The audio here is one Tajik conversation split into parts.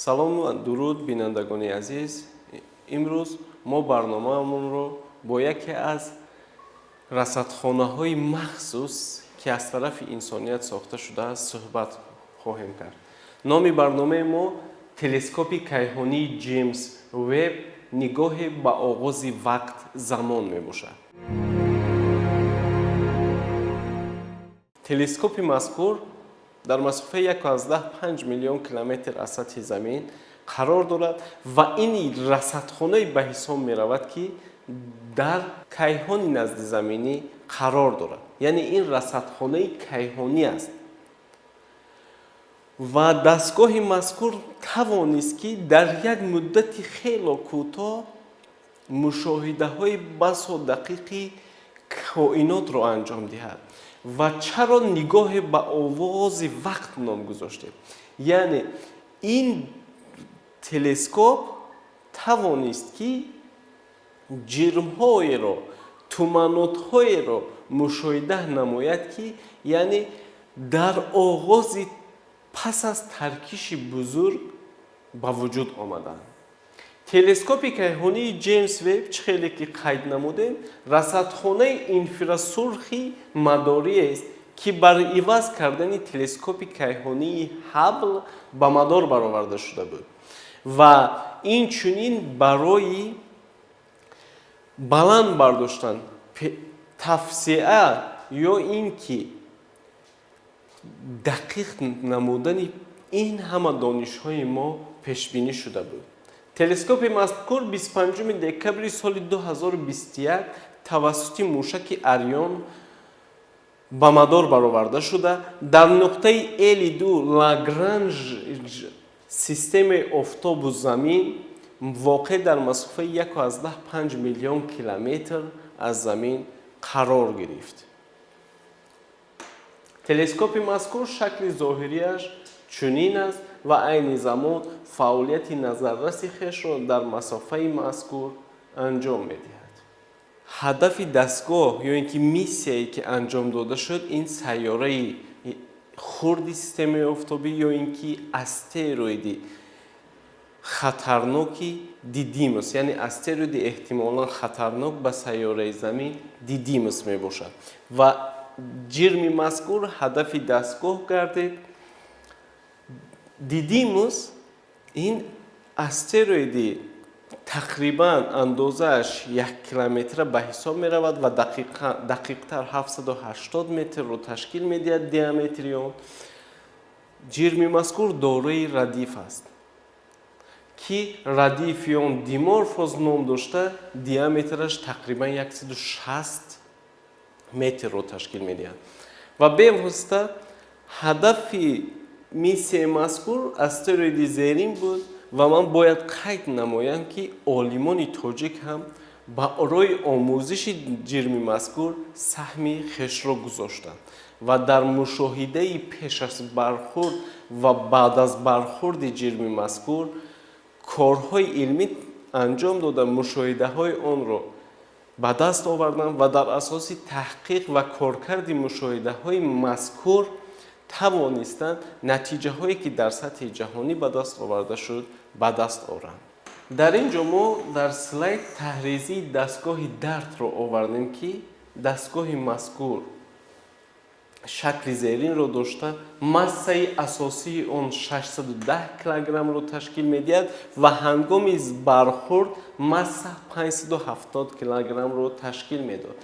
Салом ва дуруд, бинандагони азиз. Имрӯз мо барномаамонро бо яке аз расадхонаҳои махсус, ки аз тарафи инсоният сохта шудааст, суҳбат хоҳем кард. Номи барномаи мо телескопи кайҳонии Ҷеймс Веб нигоҳе ба оғози вақт замон мебошад. Телескопи мазкур дар масофаи 1,5 миллион километр аз сатҳи замин қарор дорад ва ин расадхонае ба ҳисоб меравад, ки дар кайҳони наздизаминӣ қарор дорад. Яъне ин расадхонаи кайҳонӣ аст. Ва дастгоҳи мазкур тавонист, ки дар як муддати хело кӯтоҳ мушоҳидаҳои басо дақиқи коинотро анҷом диҳад. Ва чаро нигоҳе ба овози вақт ном гузоштем? Яъне ин телескоп тавонист, ки ҷирмҳоеро, туманотҳоеро мушоҳида намояд, ки яъне дар оғози пас аз таркиши бузург ба вуҷуд омаданд. Телескопи кайҳонии Ҷеймс Веб, чӣ хеле ки қайд намудем, расадхонаи инфрасурхи мадориест, ки бар иваз кардани телескопи кайҳонии Ҳабл ба мадор бароварда шуда буд ва инчунин барои баланд бардоштан тавсеа ё ин ки дақиқ намудани ин ҳама донишҳои мо пешбинӣ шуда буд. Телескопи мазкур 25 декабри соли 2021 тавассути мушаки Арион ба мадор бароварда шуда, дар нуқтаи Л2 Лагранж системаи офтобу замин воқеъ дар масофаи 1,5 миллион километр аз замин қарор гирифт. Телескопи мазкур шакли зоҳирияш чунин аст ва айни замон фаъолияти назарраси хешро дар масофаи мазкур анҷом медиҳад. Ҳадафи дастгоҳ ё ин ки миссияе, ки анҷом дода шуд, ин сайёраи хурди системаи офтобӣ ё ин ки астероиди хатарноки Дидимос, яъне астероиди эҳтимолан хатарнок ба сайёраи замин Дидимос мебошад. Ва ҷирми мазкур ҳадафи дастгоҳ гардид. Дидимос ин астероиди тақрибан андозааш 1 километра ба ҳисоб меравад ва дақиқтар 780 метрро ташкил медиҳад диаметри он. Ҷирми мазкур дорои радиф аст, ки радифи он Диморфос ном дошта, диаметраш тақрибан 160 метрро ташкил медиҳад. Ва бевосита ҳадафи миссияи мазкур астероиди зерин буд ва ман бояд қайд намоям, ки олимони тоҷик ҳам барои омӯзиши ҷирми мазкур саҳми хешро гузоштанд ва дар мушоҳидаи пеш аз бархурд ва баъд аз бархурди ҷирми мазкур корҳои илмӣ анҷом дода, мушоҳидаҳои онро ба даст оварданд ва дар асоси таҳқиқ ва коркарди мушоҳидаҳои мазкур тавонистанд натиҷаҳое, ки дар сатҳи ҷаҳонӣ ба даст оварда шуд, ба даст оранд. Дар ин ҷо мо дар слайд таҳризии дастгоҳи дартро овардем, ки дастгоҳи мазкур шакли зеринро дошта, массаи асосии он 610 килограммро ташкил медиҳад ва ҳангоми бархурд масса 570 килограммро ташкил медод.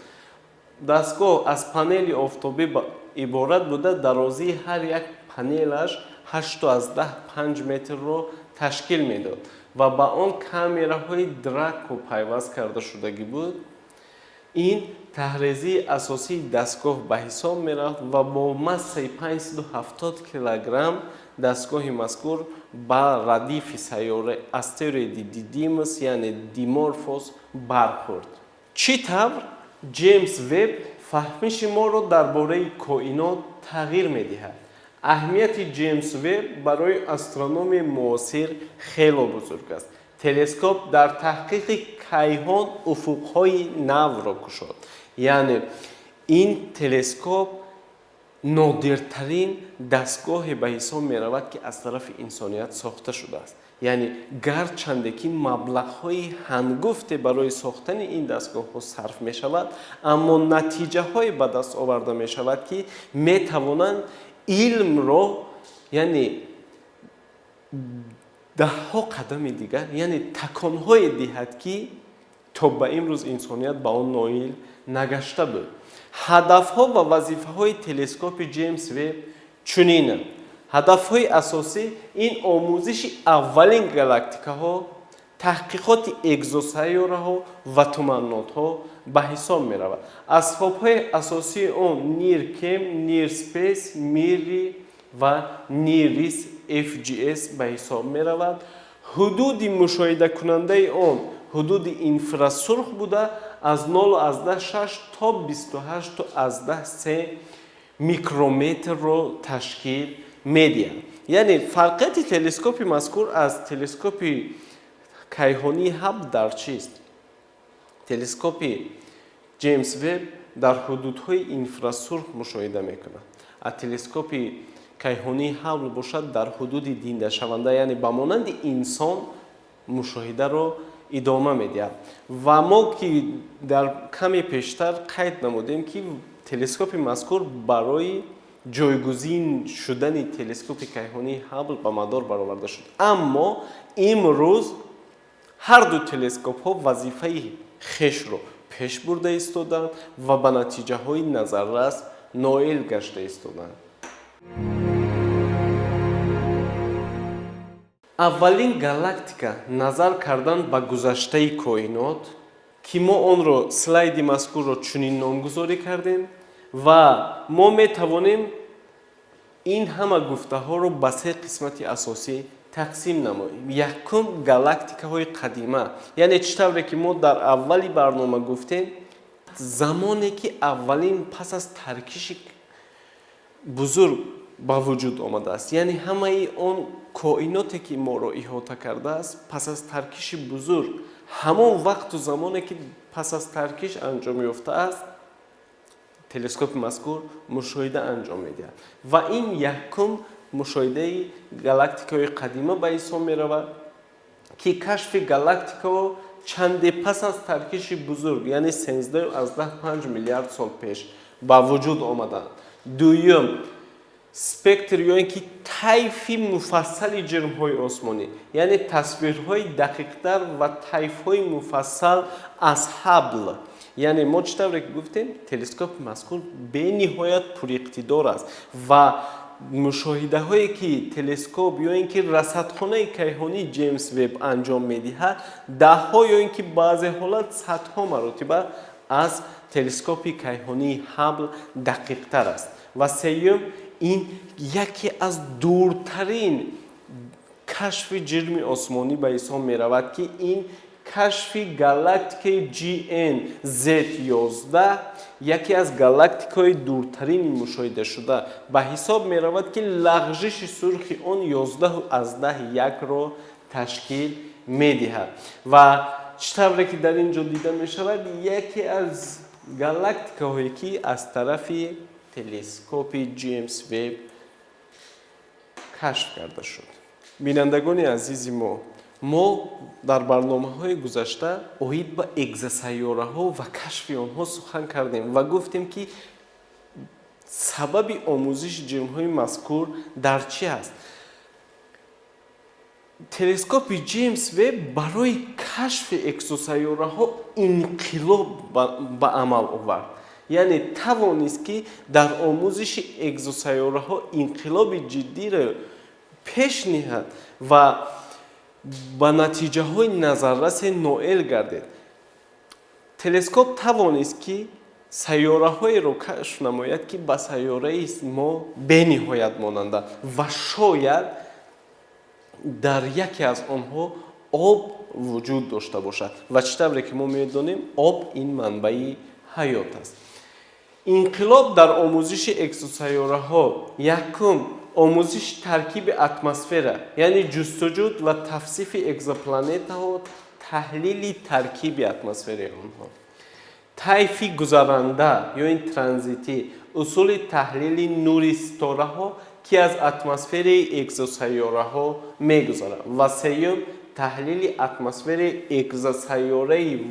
Дастгоҳ аз панели офтобӣ иборат буда, дарозии ҳар як панелаш 8,5 метрро ташкил медод ва ба он камераҳои Драко пайваст карда шудагӣ буд. Ин таҳризии асосии дастгоҳ ба ҳисоб мерафт ва бо массаи 570 килограмм дастгоҳи мазкур ба радифи сайёра астероиди Дидимос, яъне Диморфос, бархӯрд. Чӣ тавр Ҷеймс Веб фаҳмиши моро дар бораи коинот тағйир медиҳад? Аҳамияти Ҷеймс Веб барои астрономияи муосир хело бузург аст. Телескоп дар таҳқиқи кайҳон уфуқҳои навро кушод. Яъне ин телескоп нодиртарин дастгоҳе ба ҳисоб меравад, ки аз тарафи инсоният сохта шудааст. Яъне гарчанде ки маблағҳои ҳангуфте барои сохтани ин дастгоҳҳо сарф мешавад, аммо натиҷаҳое ба даст оварда мешавад, ки метавонанд илмро, яъне даҳҳо қадами дигар, яъне таконҳое диҳад, ки то ба имрӯз инсоният ба он ноил нагашта буд. Ҳадафҳо ва вазифаҳои телескопи Ҷеймс Веб чунинанд. Ҳадафҳои асосӣ ин омӯзиши аввалин галактикаҳо, таҳқиқоти экзосайёраҳо ва туманнотҳо ба ҳисоб меравад. Асбобҳои асосии он NIRCam, NIRSpace, MIRI ва NIRISS FGS ба ҳисоб меравад. Ҳудуди мушоҳидакунандаи он ҳудуди инфрасурх буда, аз 0,6 то 28,3 микрометрро ташкил медиҳад. Яъне фарқияти телескопи мазкур аз телескопи кайҳонии Хаббл дар чист? Телескопи Ҷеймс Веб дар ҳудудҳои инфрасурх мушоҳида мекунад, а телескопи кайҳонии Хаббл бошад дар ҳудуди диндашаванда, яъне ба монанди инсон мушоҳидаро идома медиҳад. Ва мо ки дар каме пештар қайд намудем, ки телескопи мазкур барои ҷойгузин шудани телескопи кайҳонии Хаббл ба мадор бароварда шуд. Аммо имрӯз ҳар ду телескопҳо вазифаи хешро пеш бурда истоданд ва ба натиҷаҳои назаррас ноил гашта истоданд. Аввалин галактика назар кардан ба гузаштаи коинот, ки мо онро слайди мазкурро чунин номгузорӣ кардем ва мо метавонем ин ҳама гуфтаҳоро ба се қисмати асосӣ тақсим намоем. Якум, галактикаҳои қадима, яъне чӣ тавре ки мо дар аввали барнома гуфтем, замоне ки аввалин пас аз таркиши бузург ба вуҷуд омадааст, яъне ҳамаи он коиноте ки моро иҳота кардааст пас аз таркиши бузург, ҳамон вақту замоне ки пас аз таркиш анҷом ёфтааст, телескопи мазкур мушоҳида анҷом медиҳад. Ва ин якум мушоҳидаи галактикаҳои қадима ба ҳисоб меравад, ки кашфи галактикаҳо чанде пас аз таркиши бузург, яъне 13,5 миллиард сол пеш ба вуҷуд омаданд. Дуюм, спектр ё ин ки тайфи муфассали ҷирмҳои осмонӣ, яъне тасвирҳои дақиқтар ва тайфҳои муфассал аз Хаббл. Яъне мо чӣ тавре ки гуфтем, телескопи мазкур бениҳоят пуриқтидор аст ва мушоҳидаҳое ки телескоп ё ин ки расадхонаи кайҳонии Ҷеймс Веб анҷом медиҳад, даҳҳо ё ин ки баъзе ҳолат садҳо маротиба аз телескопи кайҳонии Хаббл дақиқтар аст. Ва сеюм, ин яке аз дуртарин кашфи ҷирми осмонӣ ба ҳисоб меравад, ки ин кашфи галактикаи GN-Z11 яке аз галактикаҳои дуртарини мушоҳидашуда ба ҳисоб меравад, ки лағжиши сурхи он 11,1-ро ташкил медиҳад. Ва чӣ тавре ки дар ин ҷо дида мешавад, яке аз галактикаҳое ки аз тарафи телескопи Ҷеймс Веб кашф карда шуд. Бинандагони азизи мо, мо дар барномаҳои гузашта оид ба экзосайёраҳо ва кашфи онҳо сухан кардем ва гуфтем, ки сабаби омӯзиши ҷирмҳои мазкур дар чӣ аст. Телескопи Ҷеймс Веб барои кашфи экзосайёраҳо инқилоб ба амал овард. Яъне тавонист, ки дар омӯзиши экзосайёраҳо инқилоби ҷиддиро пеш ниҳад ва ба натиҷаҳои назаррасе ноил гардид. Телескоп тавонист, ки сайёраҳоеро кашф намояд, ки ба сайёраи мо бениҳоят монанданд ва шояд дар яке аз онҳо об вуҷуд дошта бошад. Ва чӣ тавре ки мо медонем, об ин манбаи ҳаёт аст. Инқилоб дар омӯзиши экзосайёраҳо: якум, омӯзиши таркиби атмосфера, яъне ҷустуҷӯ ва тавсифи экзопланетаҳо, таҳлили таркиби атмосфераи онҳо, тайфи гузаранда ё ин транзитӣ, усули таҳлили нури ситораҳо, ки аз атмосфераи экзосайёраҳо мегузарад, ва сеюм, таҳлили атмосфераи экзосайёраи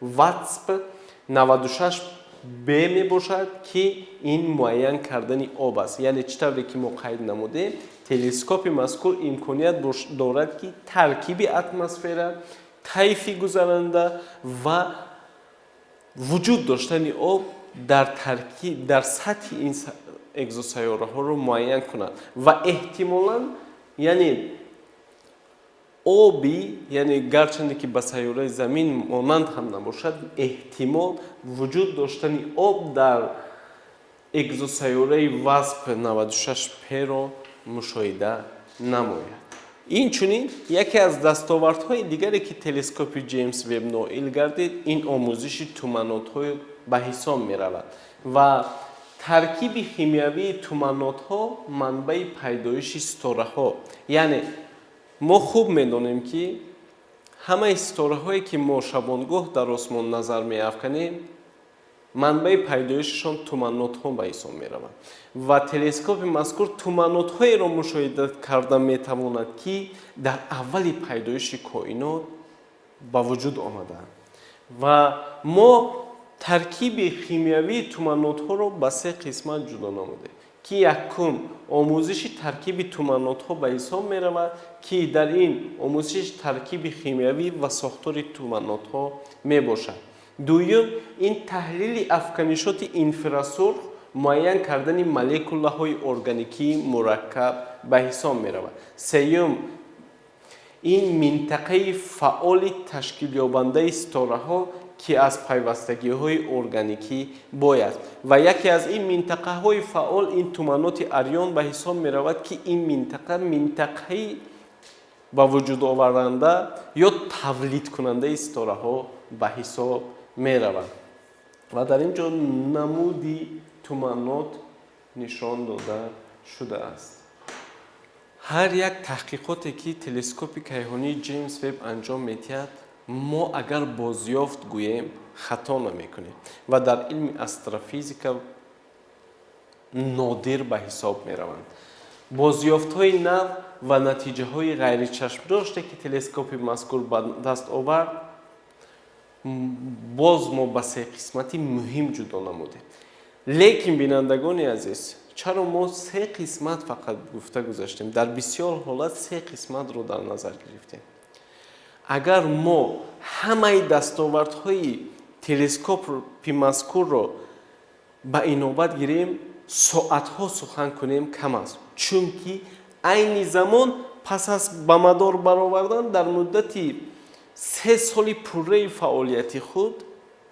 WASP 96 б мебошад, ки ин муайян кардани об аст. Яъне, чӣ тавре ки мо қайд намудем, телескопи мазкур имконият дорад, ки таркиби атмосфера, тайфи гузаранда ва вуҷуд доштани об дар сатҳи ин экзосайёраҳоро муайян кунад ва эҳтимолан, яъне оби, яъне гарчанде ки ба сайёраи Замин монанд ҳам набошад, эҳтимол вуҷуд доштани об дар экзосайёраи WASP 96 п-ро мушоҳида намояд. Инчунин, яке аз дастовардҳои дигаре, ки телескопи Ҷеймс Веб ноил гардид, ин омӯзиши туманнотҳо ба ҳисоб меравад ва таркиби химиявии туманнотҳо, манбаи пайдоиши ситораҳо. Яъне мо хуб медонем, ки ҳамаи ситораҳое, ки мо шабонгоҳ дар осмон назар меафканем, манбаи пайдоишашон туманнотҳо ба ҳисоб мераванд ва телескопи мазкур туманнотҳоеро мушоҳида карда метавонад, ки дар аввали пайдоиши коинот ба вуҷуд омадаанд. Ва мо таркиби химиявии туманнотҳоро ба се қисмат ҷудо намудем, ки якум, омӯзиши таркиби туманнотҳо ба ҳисоб меравад, ки дар ин омӯзиши таркиби химиявӣ ва сохтори туманнотҳо мебошад. Дуюм, ин таҳлили афканишоти инфрасурх, муайян кардани молекулаҳои органикии мураккаб ба ҳисоб меравад. Сеюм, ин минтақаи фаъоли ташкилёбандаи ситораҳо, ки аз пайвастагиҳои органикӣ бояд, ва яке аз ин минтақаҳои фаъол ин туманноти Арион ба ҳисоб меравад, ки ин минтақа минтақаи ба вуҷудоваранда ё тавлидкунандаи ситораҳо ба ҳисоб меравад. Ва дар ин ҷо намуди туманнот нишон дода шудааст. Ҳар як таҳқиқоте, ки телескопи кайҳонии Ҷеймс Веб анҷом медиҳад, мо агар бозёфт гӯем, хато намекунем ва дар илми астрофизика нодир ба ҳисоб мераванд. Бозёфтҳои нав ва натиҷаҳои ғайричашмдоште, ки телескопи мазкур ба даст овард, боз мо ба се қисмати муҳим ҷудо намудем. Лекин, бинандагони азиз, чаро мо се қисмат фақат гуфта гузаштем? Дар бисёр ҳолат се қисматро дар назар гирифтем. Агар мо ҳамаи дастовардҳои телескопи мазкурро ба инобат гирем, соатҳо сухан кунем, кам аст, чунки айни замон пас аз ба мадор баровардан дар муддати 3 соли пурраи фаъолияти худ,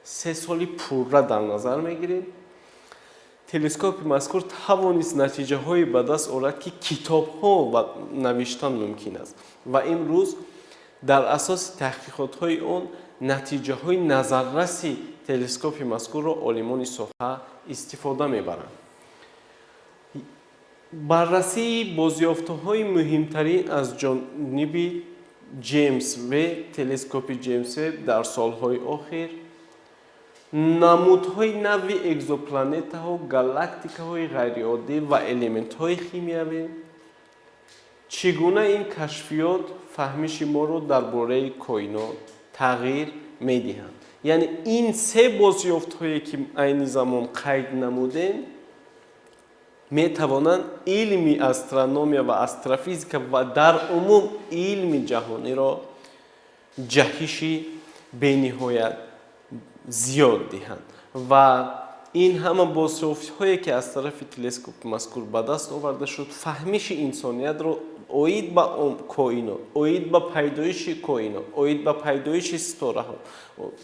3 соли пурра дар назар мегирем, телескопи мазкур тавонист натиҷаҳое ба даст орад, ки китобҳо навиштан мумкин аст. Ва имрӯз дар асоси таҳқиқотҳои он натиҷаҳои назарраси телескопи мазкурро олимони соҳа истифода мебаранд. Баррасии бозёфтҳои муҳимтарин аз ҷониби Ҷеймс Веб, телескопи Ҷеймс Веб дар солҳои охир: намудҳои нави экзопланетаҳо, галактикаҳои ғайриоддӣ ва элементҳои химиявӣ. Чӣ гуна ин кашфиёт фаҳмиши моро дар бораи коинот тағйир медиҳанд? Яъне ин се бозёфтҳое, ки айни замон қайд намудем, метавонанд илми астрономия ва астрофизика ва дар умум илми ҷаҳониро ҷаҳиши бениҳоят зиёд диҳанд. Ва ин ҳама бозёфтҳое, ки аз тарафи телескопи мазкур ба даст оварда шуд, фаҳмиши инсониятро оид ба коинот, оид ба пайдоиши коинот, оид ба пайдоиши ситораҳо,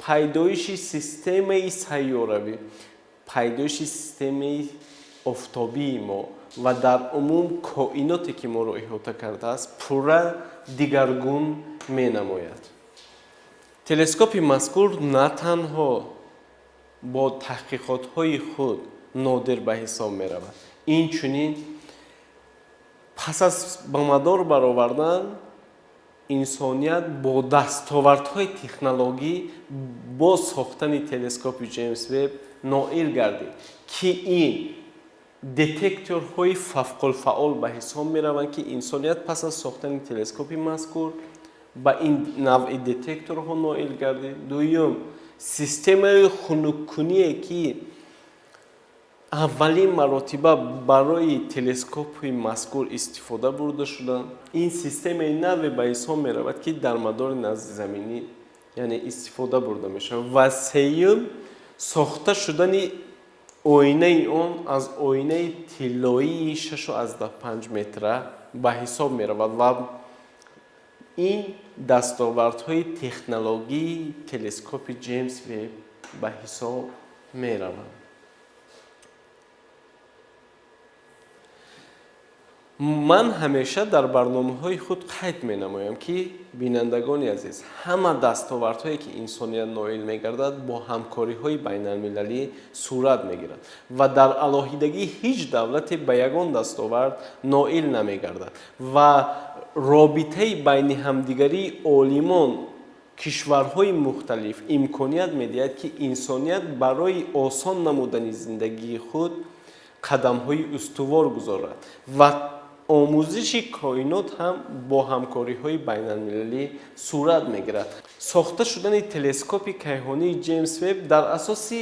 пайдоиши системаи сайёравӣ, пайдоиши системаи офтобии мо ва дар умум коиноте, ки моро иҳота кардааст, пурра дигаргун менамояд. Телескопи мазкур на танҳо бо таҳқиқотҳои худ нодир ба ҳисоб меравад, инчунин пас аз ба мадор баровардан инсоният бо дастовардҳои технологӣ, бо сохтани телескопи Ҷеймс Веб ноил гардид, ки ин Детекторҳои фавқулфаъол ба ҳисоб мераванд, ки инсоният пас аз сохтани телескопи мазкур ба ин навъи детекторҳо ноил гардид. Дуюм, системаи хунуккуние, ки аввалин маротиба барои телескопи мазкур истифода бурда шуданд. Ин системаи наве ба ҳисоб меравад, ки дар мадори наздизаминӣ, яъне истифода бурда мешавад. Ва сеюм, сохта шудани оинаи он аз оинаи тиллоии 6,5 метра ба ҳисоб меравад ва ин дастовардҳои технологии телескопи Ҷеймс Веб ба ҳисоб мераванд. Ман ҳамеша дар барномаҳои худ қайд менамоям, ки бинандагони азиз, ҳама дастовардҳое, ки инсоният ноил мегардад, бо ҳамкориҳои байналмилалӣ сурат мегирад ва дар алоҳидагӣ ҳеҷ давлате ба ягон дастовард ноил намегардад ва робитаи байни ҳамдигарии олимон кишварҳои мухталиф имконият медиҳад, ки инсоният барои осон намудани зиндагии худ қадамҳои устувор гузорад ва омӯзиши коинот ҳам бо ҳамкориҳои байналмилалӣ сурат мегирад. Сохта шудани телескопи кайҳонии Ҷеймс Веб дар асоси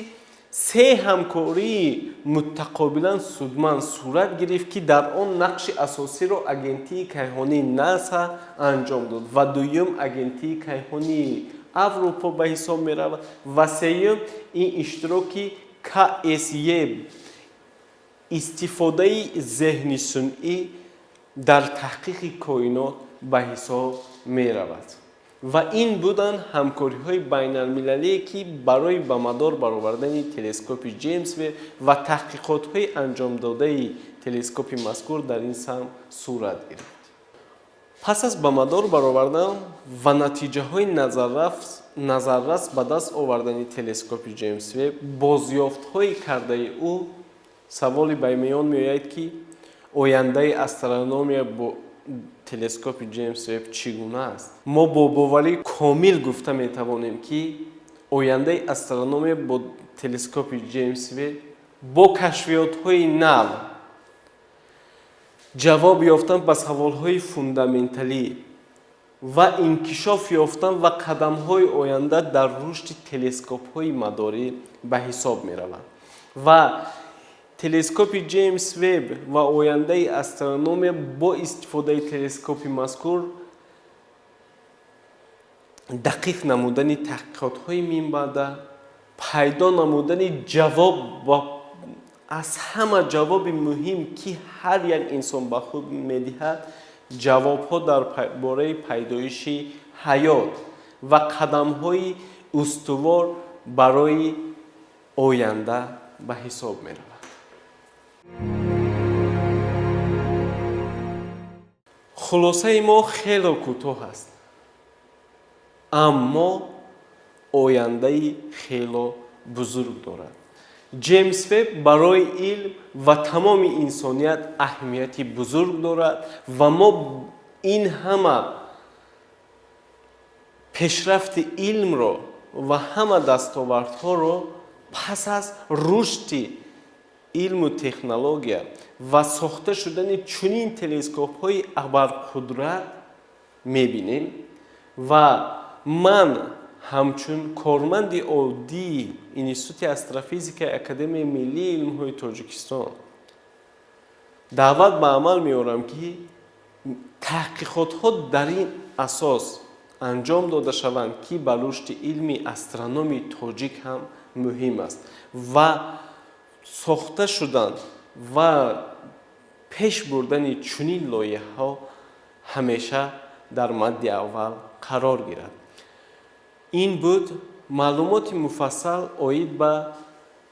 се ҳамкории мутақобилан судманд сурат гирифт, ки дар он нақши асосиро агентии кайҳонии НАСА анҷом дод ва дуюм агентии кайҳонии Аврупо ба ҳисоб меравад ва сеюм ин иштироки КСЕ, истифодаи зеҳни сунъӣ дар таҳқиқи коинот ба ҳисоб меравад. Ва ин буданд ҳамкориҳои байналмилалие, ки барои ба мадор баровардани телескопи Ҷеймс Веб ва таҳқиқотҳои анҷомдодаи телескопи мазкур дар ин самт сурат гирифт. Пас аз ба мадор баровардан ва натиҷаҳои назаррас ба даст овардани телескопи Ҷеймс Веб, бозёфтҳои кардаи ӯ, саволе ба миён меояд, ки ояндаи астрономия бо телескопи Ҷеймс Веб чӣ гуна аст? Мо бо боварӣ комил гуфта метавонем, ки ояндаи астрономия бо телескопи Ҷеймс Веб бо кашфиётҳои нав, ҷавоб ёфтан ба саволҳои фундаменталӣ ва инкишоф ёфтан ва қадамҳои оянда дар рушди телескопҳои мадорӣ ба ҳисоб мераванд. Ва телескопи Ҷеймс Веб ва ояндаи астрономия бо истифодаи телескопи мазкур дақиқ намудани таҳқиқотҳои минбаъда, пайдо намудани ҷавоб ва аз ҳама ҷавоби муҳим, ки ҳар як инсон ба худ медиҳад, ҷавобҳо дар бораи пайдоиши ҳаёт ва қадамҳои устувор барои оянда ба ҳисоб меравад. Хулосаи мо хело кӯтоҳ аст, аммо ояндаи хело бузург дорад. Ҷеймс Веб барои илм ва тамоми инсоният аҳамияти бузург дорад ва мо ин ҳама пешрафти илмро ва ҳама дастовардҳоро пас аз рушди илму технология ва сохта шудани чунин телескопҳои абарқудрат мебинем. Ва ман ҳамчун корманди оддии Институти астрофизикаи Академияи миллии илмҳои Тоҷикистон даъват ба амал меорам, ки таҳқиқотҳо дар ин асос анҷом дода шаванд, ки ба рушди илми астрономии тоҷик ҳам муҳим аст ва сохта шудан ва пеш бурдани чунин лоиҳаҳо ҳамеша дар мадди аввал қарор гирад. Ин буд маълумоти муфассал оид ба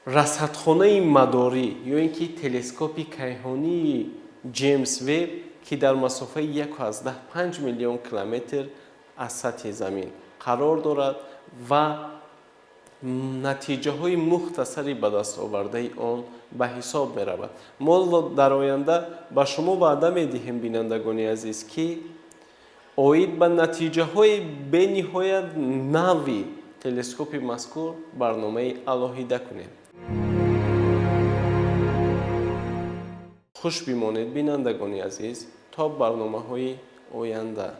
расадхонаи мадорӣ ё ин ки телескопи кайҳонии Ҷеймс Веб, ки дар масофаи 1,5 миллион километр аз сатҳи замин қарор дорад ва натиҷаҳои мухтасари ба даст овардаи он ба ҳисоб меравад. Мо дар оянда ба шумо ваъда медиҳем, бинандагони азиз, ки оид ба натиҷаҳои бениҳоят нави телескопи мазкур барномаи алоҳида кунем. Хуш бимонед, бинандагони азиз, то барномаҳои оянда.